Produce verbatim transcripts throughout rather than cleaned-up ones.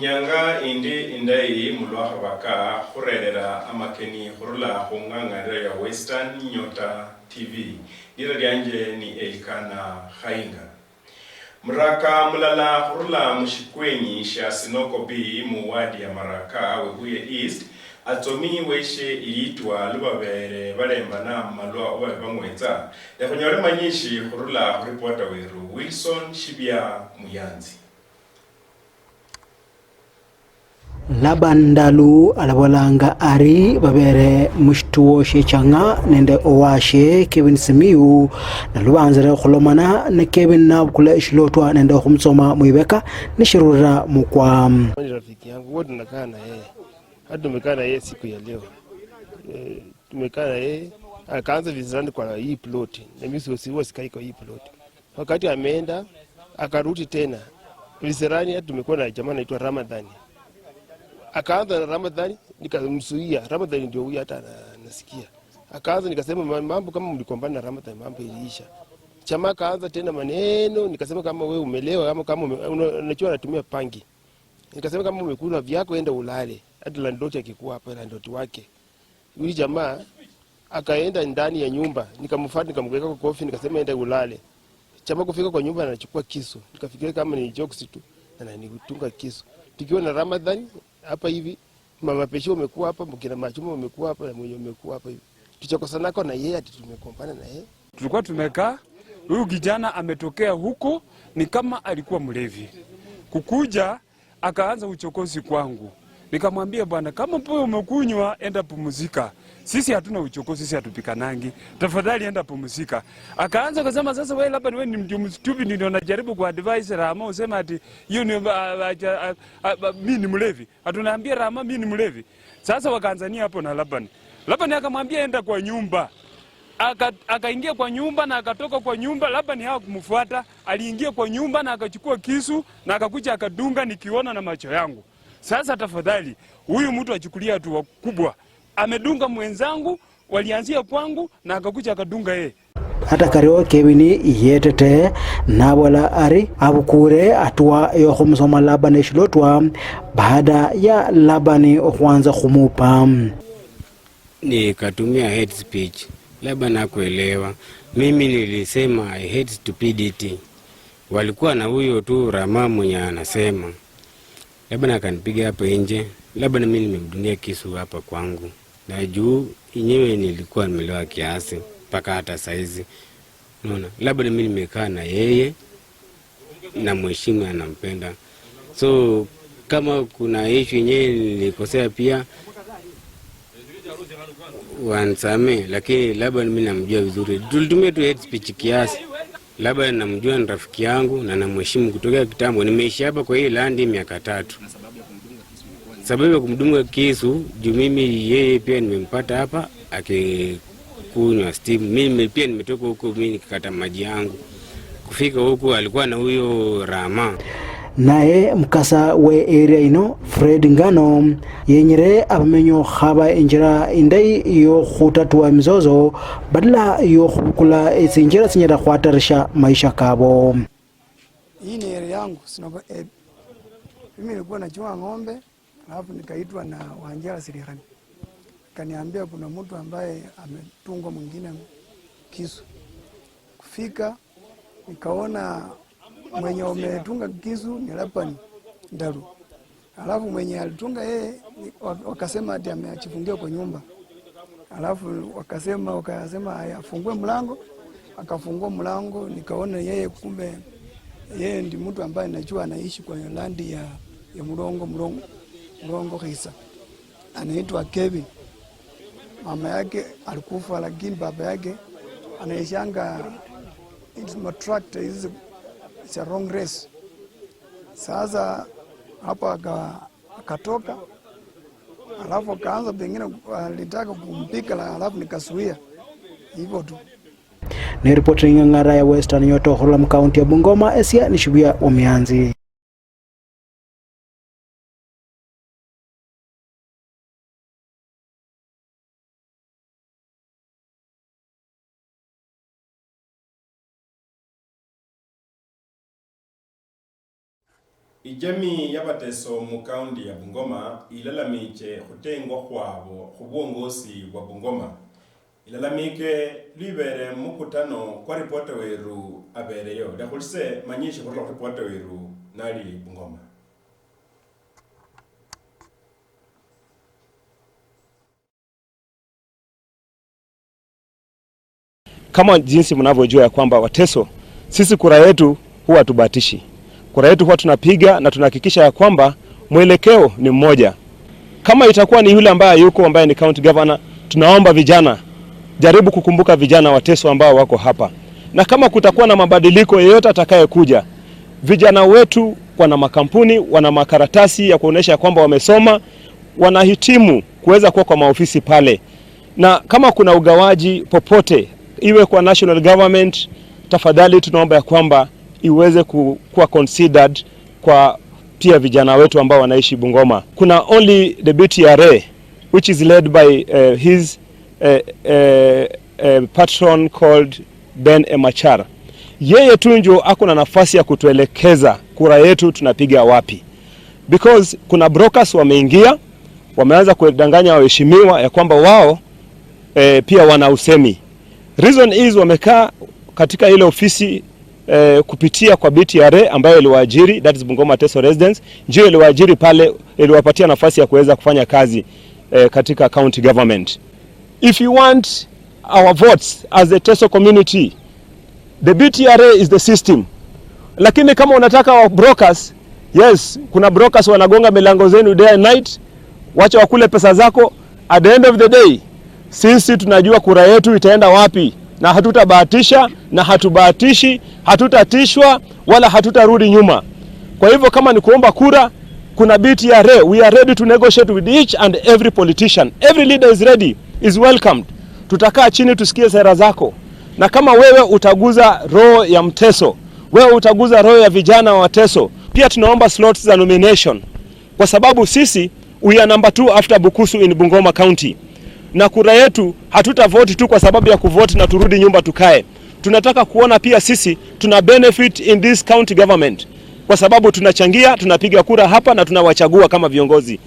Inyanga indi indayi mulwakhabaka khurerera amakeni khurula khung'ang'aniro ya Western Nyota T V. Lira lyanje ni Elikana Khainga. Muraka mulala khurula mushikwenyi shia Sinoko B mu ward ya Maraka, Webuye East, atsomi weshe ilitwa lubabere balembana mumalwa obabe bang'wetsa. Lekhunyole manyishi khurula khu reporter weru Wilson Shibia Muyanzi. Laban Ndalu alabolanga ari babere mushituo shiechang'a nende owashe Kevin Simiu, nalubanzire okhulomana ne Kevin nabukula eshilotwa nende okhumusoma mwibeka nishirurira mukwa. Ni rafiki yangu, huwa tunakaa na yeye. Hata tumekaa na yeye siku ya leo. Eh, tumekaa na yeye, akaanza visirani kwa hii plot. Na mimi si-, huwa sikai kwa hii plot. Wakati ameenda, akarudi tena. Visirani, hata tumekuwa na jamaa anaitwa Ramadhani. Akaanza na Ramadhani, nikamzuia. Ramadhani ndio huyu hata ana-, anasikia. Akaanza, nikasema, "Ma-, mambo kama mlikombana na Ramadhani, mambo iliisha." Jamaa akaanza tena maneno, nikasema, "Kama wewe umelewa, ama kama ume-, una-, unajua anatumia pangi." Nikasema, "Kama umekula vyako, enda ulale. Hata landlord akikuwa hapa, landlord wake." Huyu jamaa akaenda ndani ya nyumba, nikamfuata, nikamweka kwa kofi, nikasema, "Enda ulale." Jamaa kufika kwa nyumba, anachukua kisu. Nikafikiria kama ni jokes tu, ananitunga kisu. Tukiwa na Ramadhan hapa hivi, mama Pesho umekuwa hapa, mkina Machuma umekuwa hapa, na mwenye umekuwa hapa hivi. Tuchakosanako na yeye ati tumekombana na yeye. Tulikuwa tumekaa, huyu kijana ametokea huko, ni kama alikuwa mlevi. Kukuja, akaanza uchokozi kwangu. Nikamwambia, "Bwana, kama pombe umekunywa, enda pumzika. Sisi hatuna uchokozi, sisi hatupikanangi. Tafadhali enda pumzika." Akaanza kusema, "Sasa wewe, labda wewe ni mtu stupid, ndio unajaribu kuadvise Rama, useme ati hiyo ni, ah, ah, ah, ah, ah, mimi ni mlevi." Atunaambia Rama, "Mimi ni mlevi." Sasa wakaanzania hapo na Laban. Laban akamwambia, "Enda kwa nyumba." Aka-, akaingia kwa nyumba na akatoka kwa nyumba. Laban hakumfuata, aliingia kwa nyumba na akachukua kisu na akakuja akadunga, nikiona na macho yangu. Sasa tafadhali, huyu mtu achukulie hatua kubwa. Amedunga mwenzangu, walianzia kwangu na akakuja akadunga yeye. Hata kario Kevin yetete, nabola ari abukure hatua yokhumusoma Laban eshilotwa baada ya Laban okhwanza khumupa. Nikatumia hate speech. Labda nakuelewa. Mimi nilisema, "I hate stupidity." Walikuwa na huyo tu Rama mwenye anasema. Labda akanipiga hapo nje. Labda na mimi nimemdungia kisu hapa kwangu. Na juu yenyewe nilikuwa nimelewa kiasi, mpaka hata saizi. Unaona? Labda na mimi nimekaa na yeye, na mheshimu, anampenda. So, kama kuna issue yenyewe nilikosea pia, wanisamee, lakini labda mimi namjua vizuri. Tulitumia tu hate speech kiasi. Labda namjua, ni rafiki yangu na namheshimu kutokea kitambo. Nimeishi hapa kwa hii land miaka tatu. Sababu ya kumdunga kisu, juu mimi yeye pia nimempata hapa akikunywa steam. Mimi pia nimetoka huko, mimi nikikata maji yangu. Kufika huku alikuwa na huyo Rama. Naye mukasa we area ino, Fred Ngano, yenyere abamenyi okhaba injira indayi yokhutatua emizozo badala yokhubukula etsinjira tsinyala khwatarisha maisha kabo. Hii ni area yangu, sina-, eh, mimi nilikuwa nachunga ng'ombe, alafu nikaitwa na Wanjala Sirihani. Akaniambia kuna mtu ambaye ametungwa mwingine kisu. Kufika, nikaona mwenye wametunga kisu ni Laban Ndalu. Alafu mwenye alitunga yeye, wa-, wakasema ati amejifungia kwa nyumba. Alafu wakasema, wakasema, "Haya, afungue mlango." Akafungua mlango, nikaona yeye, kumbe yeye ndi mtu ambaye najua anaishi kwa land ya, ya Mulongo, Mulongo, Mulongo Khisa. Anaitwa Kevin. Mama yake alikufa, lakini baba yake anaishanga hizi matrakta hizi za wrong race. Sasa hapo aka-, akatoka, alafu akaanza pengine, alitaka kumpika, la-, alafu nikazuia. Hivyo tu. Ni ripoti ng'ang'ara ya Western Nyota okhurula mu county ya Bungoma, esie ni Shibia Omianzi. Ijamii ya Bateso mu kaunti ya Bungoma ilalamiche khutengwa khwabo khu bwongosi bwa Bungoma. Ilalamike lwibere mukutano kwa ripota weru abereyo. Lekhulise manyishi khurula khu ripota weru nali Bungoma. Kama jinsi mnavyojua ya kwamba Wateso, sisi kura yetu huwa tubatishi. Kura yetu huwa tunapiga na tunahakikisha ya kwamba mwelekeo ni mmoja. Kama itakuwa ni yule ambaye yuko, ambaye ni county governor, tunaomba vijana, jaribu kukumbuka vijana Wateso ambao wako hapa. Na kama kutakuwa na mabadiliko yeyote atakayekuja, vijana wetu wana makampuni, wana makaratasi ya kuonesha kwamba wamesoma, wanahitimu kuweza kuwa kwa maofisi pale. Na kama kuna ugawaji popote, iwe kwa national government, tafadhali tunaomba ya kwamba iweze ku-, kuwa considered kwa pia vijana wetu ambao wanaishi Bungoma. Kuna only the B T R A, which is led by, eh, his, eh, eh, eh, patron called Ben Emachar. Yeye tu njo ako na nafasi ya kutuelekeza kura yetu tunapiga wapi. Because kuna brokers wameingia, wameanza kudanganya waheshimiwa ya kwamba wao, eh, pia wana usemi. Reason is wamekaa katika ile ofisi, eh, kupitia kwa B T R A ambayo iliwaajiri, that is Bungoma Teso Residents, ndio iliwaajiri pale, iliwapatia nafasi ya kuweza kufanya kazi, eh, katika county government. If you want our votes as the Teso community, the B T R A is the system. Lakini kama unataka wa brokers, yes, kuna brokers wanagonga milango zenu day and night, wacha wakule pesa zako. At the end of the day, sisi tunajua kura yetu itaenda wapi, na hatutabahatisha, na hatubahatishi, hatutatishwa, wala hatutarudi nyuma. Kwa hivyo kama ni kuomba kura, kuna B T R A, we are ready to negotiate with each and every politician. Every leader is ready, is welcomed. Tutakaa chini tusikie sera zako. Na kama wewe utaguza roho ya Mteso, wewe utaguza roho ya vijana wa Teso, pia tunaomba slots za nomination. Kwa sababu sisi, we are number two after Bukusu in Bungoma County. Na kura yetu, hatutavote tu kwa sababu ya kuvote na turudi nyumba tukae. Tunataka kuona pia sisi tuna benefit in this county government, kwa sababu tunachangia, tunapiga kura hapa na tunawachagua kama viongozi.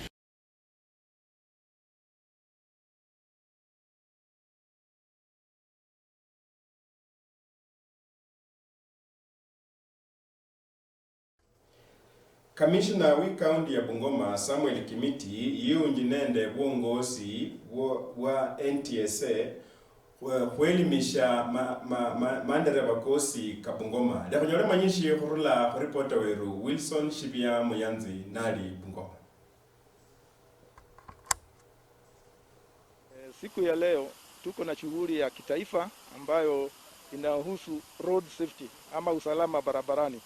Kamishina wi kaunti ya Bungoma, Samuel Kimiti, yiunji nende bwongosi bwo-, bwa N T S A, khwe-, khwelimisha ma-, ma-, ma-, mandereva kosi ka Bungoma. Lekhunyole manyishi khurula khu ripota weru Wilson Shibia Muyanzi nali Bungoma. Eh, siku ya leo tuko na shughuli ya kitaifa ambayo inahusu road safety ama usalama barabarani.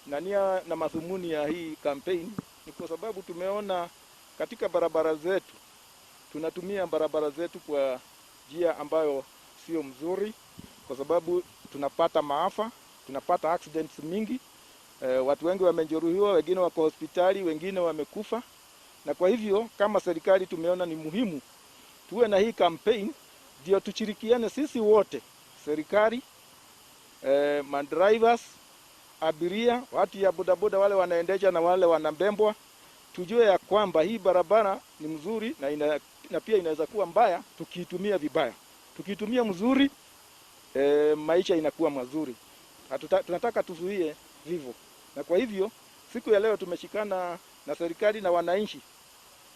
Na nia na madhumuni ya hii campaign ni kwa sababu tumeona katika barabara zetu, tunatumia barabara zetu kwa njia ambayo sio mzuri, kwa sababu tunapata maafa, tunapata accidents mingi. Eh, watu wengi wamejeruhiwa, wengine wako hospitali, wengine wamekufa. Na kwa hivyo, kama serikali tumeona ni muhimu tuwe na hii campaign, ndio tushirikiane sisi wote, serikali, eh, madrivers, abiria, watu ya bodaboda wale wanaendesha na wale wanabembwa, tujue ya kwamba hii barabara ni mzuri na ina-, na pia inaweza kuwa mbaya tukiitumia vibaya. Tukiitumia mzuri, eh, maisha inakuwa mazuri. Hatuta-, tunataka tuzuie vifo. Na kwa hivyo, siku ya leo tumeshikana na serikali na wananchi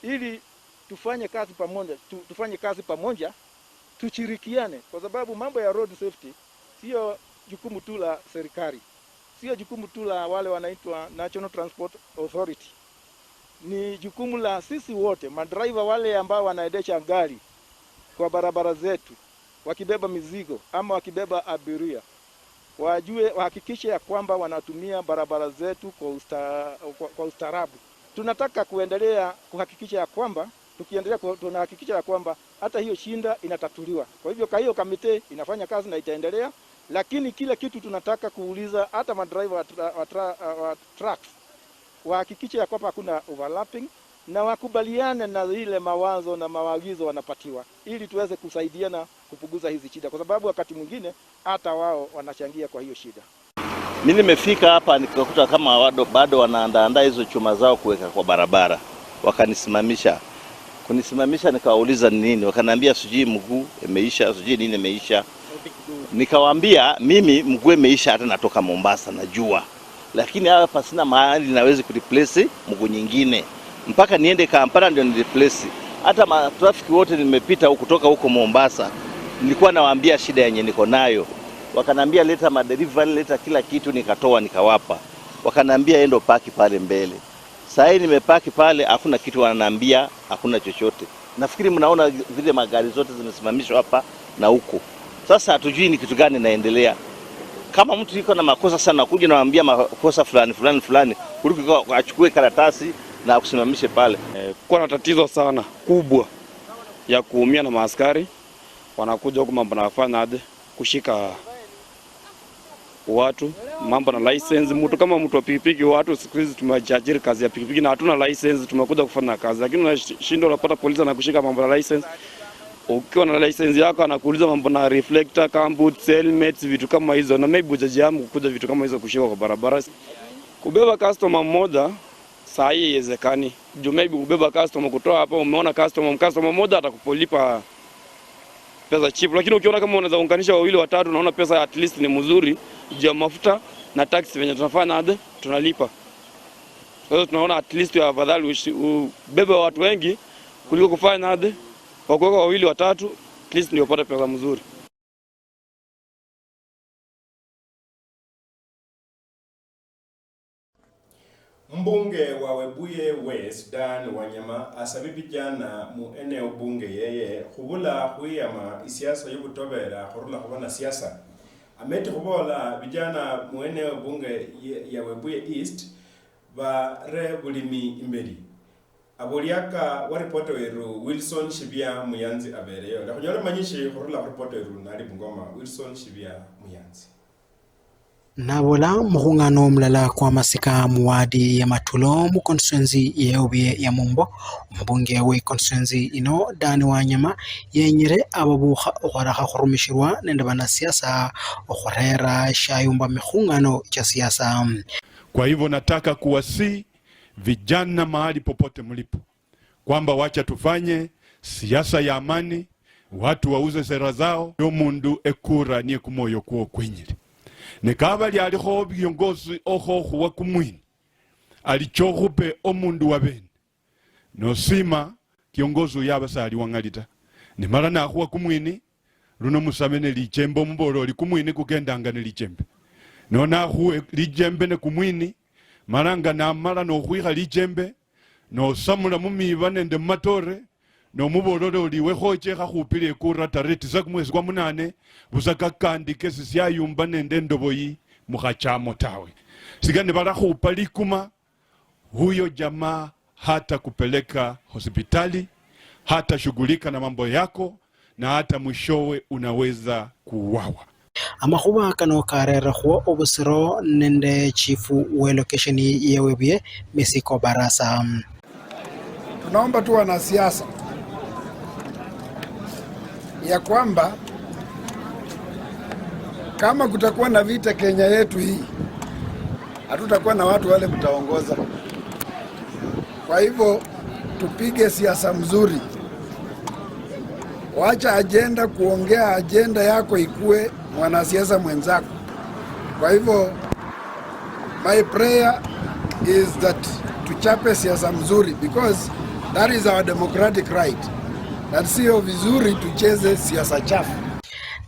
ili tufanye kazi pamoja, tu-, tufanye kazi pamoja, tushirikiane, kwa sababu mambo ya road safety sio jukumu tu la serikali, sio jukumu tu la wale wanaitwa National Transport Authority. Ni jukumu la sisi wote, madriver wale ambao wanaendesha gari kwa barabara zetu, wakibeba mizigo ama wakibeba abiria, wajue, wahakikishe ya kwamba wanatumia barabara zetu kwa usta-, kwa, kwa ustaarabu. Tunataka kuendelea kuhakikisha ya kwamba, tukiendelea ku-, tunahakikisha ya kwamba hata hiyo shinda inatatuliwa. Kwa hivyo, ka hiyo kamiti inafanya kazi na itaendelea, lakini kile kitu tunataka kuuliza hata madriver wa tra-, wa tra-, wa trucks, wahakikishe ya kwamba hakuna overlapping na wakubaliane na ile mawazo na maagizo wanapatiwa, ili tuweze kusaidiana kupunguza hizi shida, kwa sababu wakati mwingine hata wao wanachangia kwa hiyo shida. Mi nimefika hapa nikakuta kama bado, bado wanaandaandaa hizo chuma zao kuweka kwa barabara. Wakanisimamisha. Kunisimamisha nikawauliza ni nini, wakaniambia sijui mguu imeisha, sijui nini imeisha. Nikawaambia mimi mguu imeisha, hata natoka Mombasa, najua, lakini hapa sina mahali nawezi kureplace mguu nyingine. Mpaka niende Kampala ndio nireplace. Hata matrafiki wote nimepita huku, kutoka huko Mombasa, nilikuwa nawaambia shida yenye niko nayo. Wakaniambia leta madelivery, leta kila kitu, nikatoa nikawapa. Wakaniambia enda upaki pale mbele. Saa hii nimepaki pale, hakuna kitu wananiambia, hakuna chochote. Nafikiri mnaona vile magari zote zimesimamishwa hapa na huko. Sasa hatujui ni kitu gani inaendelea. Kama mtu iko na makosa sana, kuja naambia makosa fulani, fulani, fulani, kuliko achukue karatasi na akusimamishe pale. Eh, kuwa na tatizo sana kubwa ya kuumia na maaskari wanakuja huku mambo na wafanya aje kushika watu, mambo na license. Mtu kama mtu wa pikipiki, watu siku hizi tumejiajiri kazi ya pikipiki na hatuna license, tumekuja kufanya kazi, lakini unashindwa, unapata polisi anakushika mambo na license. Ukiwa na license yako anakuuliza mambo na reflector, gumboots, helmets, vitu kama hizo, na maybe hujajiamu kukuja vitu kama hizo kushikwa kwa barabara. Kubeba customer mmoja saa hii haiwezekani. Juu maybe kubeba customer kutoa hapa, umeona customer, customer mmoja atakupolipa pesa cheap, lakini ukiona kama unaweza unganisha wawili watatu, naona pesa at least ni mzuri, juu ya mafuta na taxi venye tunafanya aje, tunalipa. Kwa hiyo tunaona at least ya afadhali ushi-, ubebe watu wengi kuliko kufanya aje, wakuweka wawili watatu, at least ndio upate pesa mzuri. Mbunge wa Webuye West, Dan Wanyama, asabi vijana mu eneo bunge yeye khubula khwiyama isiasa yobutobera khurula khubanasiasa. Ameti khubola vijana mu eneo bunge ye-, ya Webuye East bare bulimi imbeli. Aboliaka wa ripota weru Wilson Shibia Muyanzi abereyo. Lekhunyole manyishi khurula khu ripota weru nali Bungoma, Wilson Shibia Muyanzi. Nabola mukhung'ano mulala kwa masika mu ward ya Matulo mu constituency ye Obie ya Mumbo, omubunge we constituency ino Dan Wanyama yenyire ababukha okhwarakha khurumishirwa nende banasiasa okhurera shayumba mikhung'ano cha siasa. Kwa hivyo nataka kuwasihi vijana mahali popote mlipo, kwamba wacha tufanye siasa ya amani, watu wauze sera zao, omundu ekura niye kumwoyo kwo kwenyile. Ne kaba lialikho biongozi okho khuwa kumwini, alicho khupe omundu wabene. Nosima kiongozi uyo aba sali wang'ali ta. Nimala nakhuwa kumwini, luno musame ne lichembe, omuboole oli kumwini kukendanga ne lichembe. Nona akhuwe lichembe ne kumwini, mala nga namala nokhwikha lichembe, nosamula mumiiba nende mumatore, nomubolole oli iwe khoche khakhupile ekura tarehe tisa kumwesi kwa munane, busa kakandi kesi syayumba nende endoboyi mukhachamo tawe. Sika nibalakhupa likuma, huyo jamaa hata kupeleka hospitali, hata shughulika na mambo yako, na hata mwishowe unaweza kuuawa. Amakhuba kano karerekhwo obusiro nende chifu we location ye Webuye, Misiko Barasa. Tunaomba tu wanasiasa ya kwamba kama kutakuwa na vita Kenya yetu hii, hatutakuwa na watu wale mtaongoza. Kwa hivyo tupige siasa mzuri. Wacha ajenda kuongea, ajenda yako ikue mwanasiasa mwenzako. Kwa hivyo my prayer is that tuchape siasa mzuri because that is our democratic right. Na sio vizuri tucheze siasa chafu.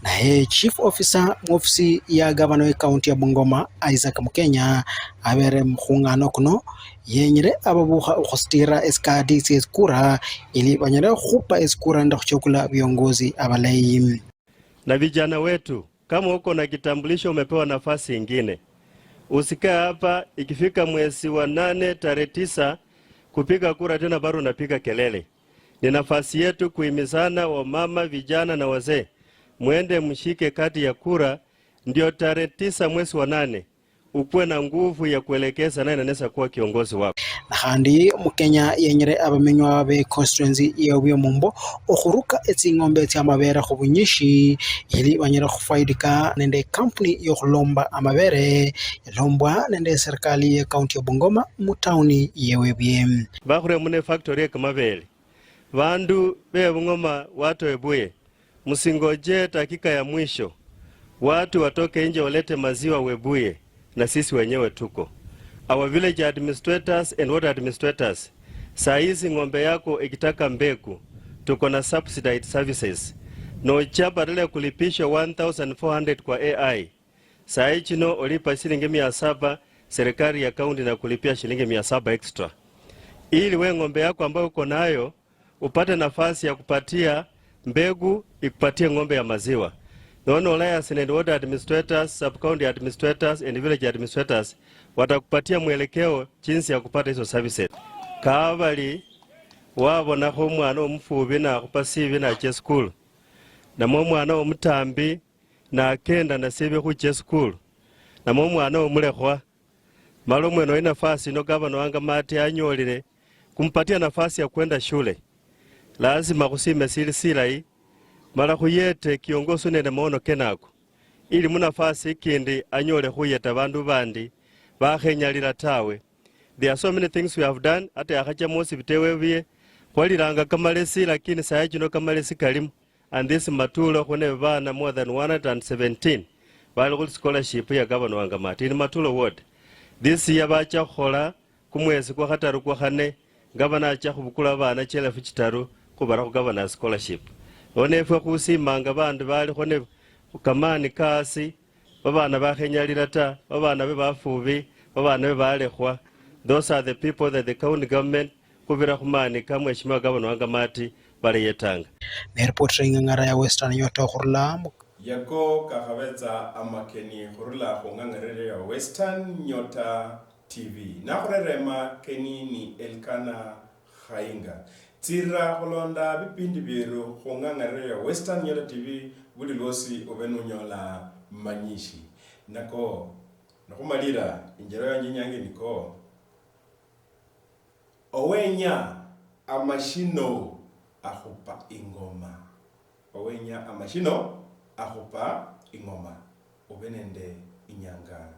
Naye chief officer muofisi ya gavana we county ya Bungoma, Isaac Mukenya, abere mukhung'ano kuno, yenyire ababukha okhusitira esikadi siekura ili banyale khukhupa esikura nende khuchokula viongozi abalayi. Na vijana wetu, kama uko na kitambulisho umepewa nafasi ingine. Usikae hapa, ikifika mwezi wa nane tarehe tisa kupiga kura tena bado unapiga kelele. Ni nafasi yetu kuhimizana, wamama, vijana na wazee, mwende mshike kadi ya kura, ndio tarehe tisa mwezi wa nane ukuwe na nguvu ya kuelekeza naye nanesa kuwa kiongozi wako. Nakhandi Mukenya yenyere abamenywa be constituency ye Obuye Mumbo okhuruka etsing'ombe tsiamabere khubunyishi ili banyere khufaidika nende ekampuni yokhulomba amabere yalombwa nende serikali ye county ya Bungoma mu town ye Webuye. Bakhuremuna efactory ye kamabere. Bandu be Bungoma watu Webuye, msingoje dakika ya mwisho. Watu watoke nje walete maziwa Webuye, na sisi wenyewe tuko. Our village administrators and ward administrators, saa hizi ng'ombe yako ikitaka mbegu, tuko na subsidized services. Nocha badala ya kulipishwa one thousand four hundred kwa A I, saa hii chino olipa shilingi mia saba, serikali ya kaunti inakulipia shilingi mia saba extra. Ili we ng'ombe yako ambayo uko nayo upate nafasi ya kupatia mbegu, ikupatie ng'ombe ya maziwa. Nono alliance nende ward administrators, sub county administrators and village administrators watakupatia mwelekeo jinsi ya kupata hizo services. Kabali wabonakho omwana omufubi nakhupa sibi nachia esukulu, namwe omwana omutambi nakenda nasibi khuchia esukulu, namwe omwana omulekhwa, mala omwene oyo inafasi ino gavana Wanga Mati anyolile kumupatia nafasi ya kwenda shule, lazima khusime sili silayi, mala khuyete kiongosi nende maono kenako, ili munafasi ikindi anyole khuyeta bandu bandi bakhenyalila tawe. There are so many things we have done, ata yakhacha mwosipita ewebuye, khwalilanga kamalesi, lakini sayi chino kamalesi kalimo. And this Matulo khune bana more than one hundred and seventeen bali khuli scholarship ya Gavana Wanga Mati in Matulo ward. This year bacha khukhola kumwesi kwa khataru kwa khane, Gavana acha khubukula abana chielefu chitaru khubara khu Governor's scholarship. Nono efwe khusimanga bandi balikho ne kamani kasi, babana bakhenyalila ta, babana be bafubi, babana be balekhwa. Those are the people that the county government khubira khumaani ka Mheshimiwa Gavana Wanga Mati baleyetanga. Neripotera ing'ang'ara ya Western Nyota khurula mu. Yako kakhabetsa amakeni khurula khung'ang'ara ya Western Nyota T V. Nakhurera amakeni ni Elkana Khainga. Tsira khulonda bipindi bieru khung'ang'ara ya Western Nyota T V buli lwosi obe nunyola manyishi. Nako, nokhumalira, injero yanje inyange niko. Owenya amashino akhupa ingoma. Owenya amashino akhupa ingoma. Ube nende inyanga